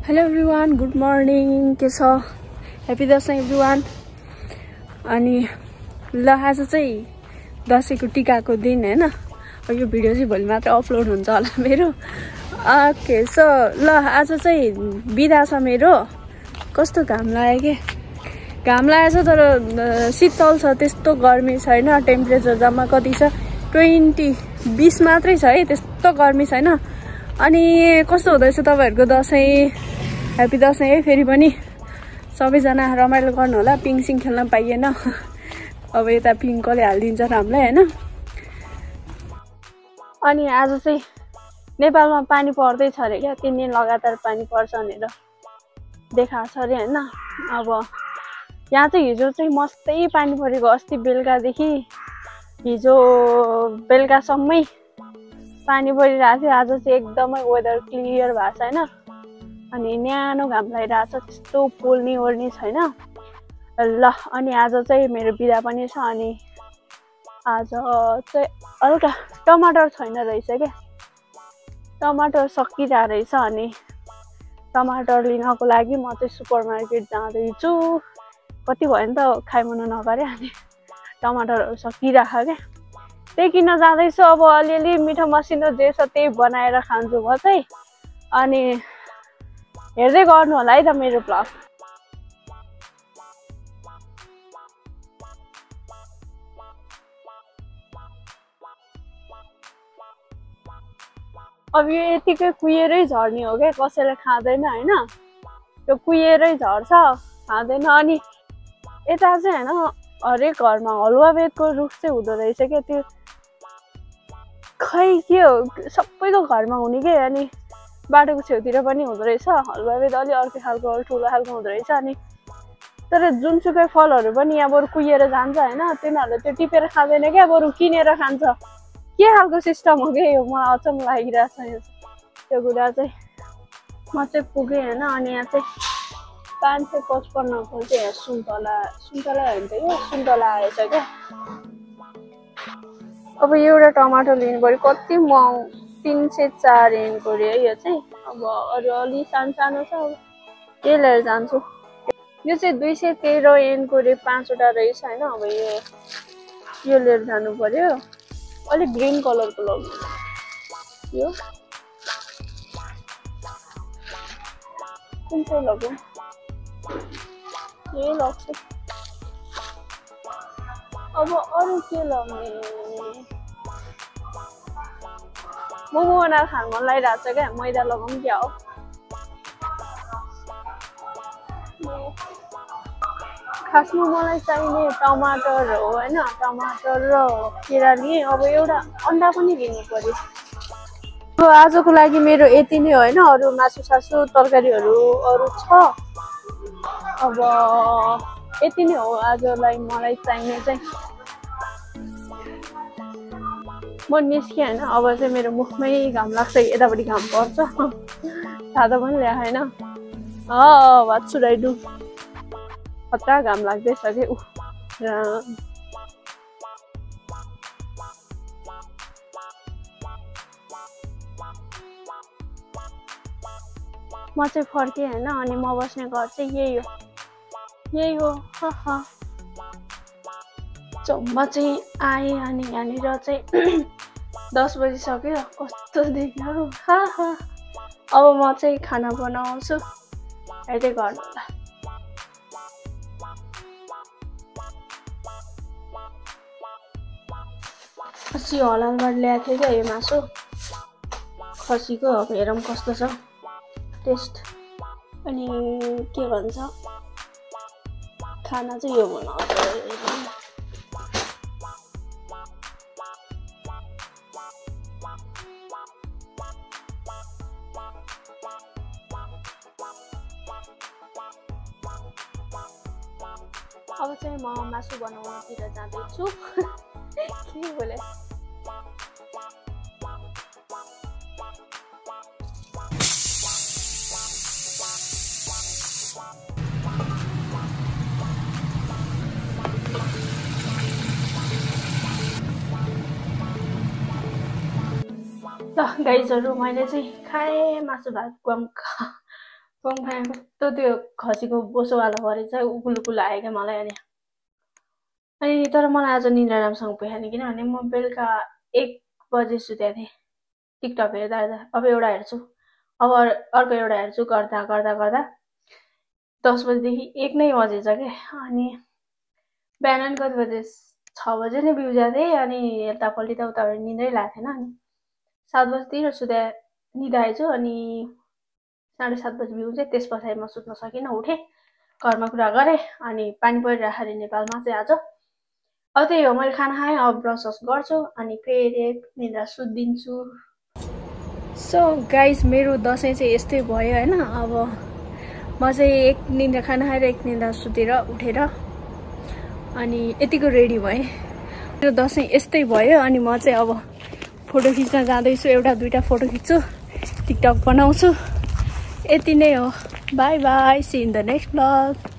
Hello everyone, good morning. के छ? Happy Dashain everyone. अनि ल, आज चाहिँ दसैँको टिकाको दिन होइन। यो भिडियो चाहिँ भोलि मात्र अपलोड हुन्छ होला मेरो। ओके, सो ल, आज चाहिँ बिदा छ मेरो। कस्तो घाम लाग्यो के, घाम लागेछ तर शीतल छ, त्यस्तो गर्मी छैन। टेम्परेचर जम्मा कति छ? 20 मात्रै छ है, त्यस्तो गर्मी छैन। अनि कस्तो हुँदैछ तपाईँहरूको दसैँ? ह्याप्पी दसैँ है। फेरि पनि सबैजना रमाइलो गर्नु होला। पिङसिङ खेल्न पाइएन, अब यता पिङ कसले हालिदिन्छ र हामीलाई होइन। अनि आज चाहिँ नेपालमा पानी पर्दैछ अरे क्या, 3 दिन लगातार पानी पर्छ भनेर देखाएको छ अरे होइन। अब यहाँ चाहिँ हिजो चाहिँ मस्तै पानी परेको, अस्ति बेलुकादेखि हिजो बेलुकासम्मै पानी परिरहेको थियो। आज चाहिँ एकदमै वेदर क्लियर भएको छ होइन। अनि न्यानो घाम लागिरहेको छ, त्यस्तो पोल्ने ओर्ने छैन ल। अनि आज चाहिँ मेरो बिदा पनि छ। अनि आज चाहिँ हल्का टमाटर छैन रहेछ क्या, टमाटर सकिरहेको रहेछ। अनि टमाटर लिनको लागि म चाहिँ सुपर मार्केट जाँदैछु। कति भयो नि त खाइमन नगरे। अनि टमाटरहरू सकिरहेको क्या, त्यही किन्न जाँदैछु। अब अलिअलि मिठो मसिनो जे छ त्यही बनाएर खान्छु म चाहिँ। अनि हेर्दै गर्नु होला है त मेरो भ्लग। अब यो यतिकै कुहिएरै झर्ने हो क्या, कसैले खाँदैन होइन। त्यो कुहिएरै झर्छ, खाँदैन। अनि यता चाहिँ होइन, हरेक घरमा हलुवा बेतको रुख चाहिँ हुँदो रहेछ क्या। त्यो खै के हो, सबैको घरमा हुने के। अनि बाटोको छेउतिर पनि हुँदो रहेछ हलुवा बेत, अलि अर्कै खालको ठुलो खालको हुँदो रहेछ। अनि तर जुनसुकै फलहरू पनि यहाँ बरु कुहिएर जान्छ होइन, तिनीहरूले त्यो टिपेर खाँदैन क्या, बरु किनेर खान्छ। के खालको सिस्टम हो क्या यो, मलाई अचम्म लागिरहेको छ यो त्यो कुरा चाहिँ। म चाहिँ पुगेँ होइन। अनि यहाँ चाहिँ 555 को चाहिँ सुन्तला होइन त, यो सुन्तला आएछ क्या। अब एउटा टमाटर लिनु पऱ्यो, कति 304 ऐनको अरे है यो चाहिँ। अब अरू अलि सानो सानो छ, अब के लिएर जान्छु। यो चाहिँ 213 ऐनको अरे, 5वटा रहेछ होइन। अब यो लिएर जानु पर्यो। अलिक ग्रिन कलरको लग्नु, यो कुन चाहिँ लगौँ? यही लाग्छ। अब अरू के लगाउने? मोमो बनाएर खानु मन लागिरहेको छ क्या, मैदा लगाउँ क्या हो। खासमा मलाई चाहिने टमाटर हो होइन, टमाटर र केरा लिएँ। अब एउटा अन्डा पनि लिनु पर्यो। अब आजको लागि मेरो यति नै हो होइन। अरू मासु सासु तरकारीहरू अरू छ। अब यति नै हो आजलाई मलाई चाहिने चाहिँ। म निस्केँ होइन। अब चाहिँ मेरो मुखमै घाम लाग्छ, यतापट्टि घाम पर्छ। छाता पनि ल्याए होइन। What should I do? खतरा घाम लाग्दैछ कि म चाहिँ फर्केँ होइन। अनि म बस्ने घर चाहिँ यही हो। म चाहिँ आएँ। अनि यहाँनिर चाहिँ 10 बजिसक्यो, कस्तो देखियो। अब म चाहिँ खाना बनाउँछु, हेर्दै गर्नु होला। खसी हलालबाट ल्याएको थिएँ क्या यो मासु खसीको। अब हेरौँ कस्तो छ टेस्ट। अनि के भन्छ, खाना चाहिँ यो बनाउँछ। अब चाहिँ म मासु बनाउनतिर जाँदैछु। के बोले? ल गाइजहरु, मैले चाहिँ खाएँ मासु भात पङफाङ कस्तो त्यो खसीको बोसोवाला परेछ उकुल उकुल आयो क्या मलाई अनि तर मलाई आज निद्रा राम्रोसँग पुगेन किनभने म बेलुका 1 बजे सुतेको थिएँ टिकटक हेर्दा हेर्दा अब एउटा हेर्छु अब अर्को एउटा हेर्छु गर्दा गर्दा गर्दा 10 बजेदेखि 1 नै बजेछ क्या अनि बिहान कति बजे 6 बजे नै बिउजा थिएँ अनि यतापल्टि त उता निद्रै लागेको थिएन अनि 7 बजेतिर सुते निदाएछु अनि 7:30 बजे बिउजे त्यस पछाडि म सुत्न सकिनँ उठेँ घरमा कुरा गरेँ अनि पानी परिराखेर नेपालमा चाहिँ आज अब त्यही हो मैले खाना खाएँ अब ब्रस गर्छु अनि फेरि निद्रा सुत्दिन्छु सो गाइस मेरो दसैँ चाहिँ यस्तै भयो हैन अब म चाहिँ एक निद्रा खाना खाएर एक निद्रा सुतेर उठेर अनि यतिको रेडी भएँ मेरो दसैँ यस्तै भयो अनि म चाहिँ अब फोटो खिच्न जाँदैछु एउटा दुईटा फोटो खिच्छु टिकटक बनाउँछु यति नै हो bye bye see in the next blog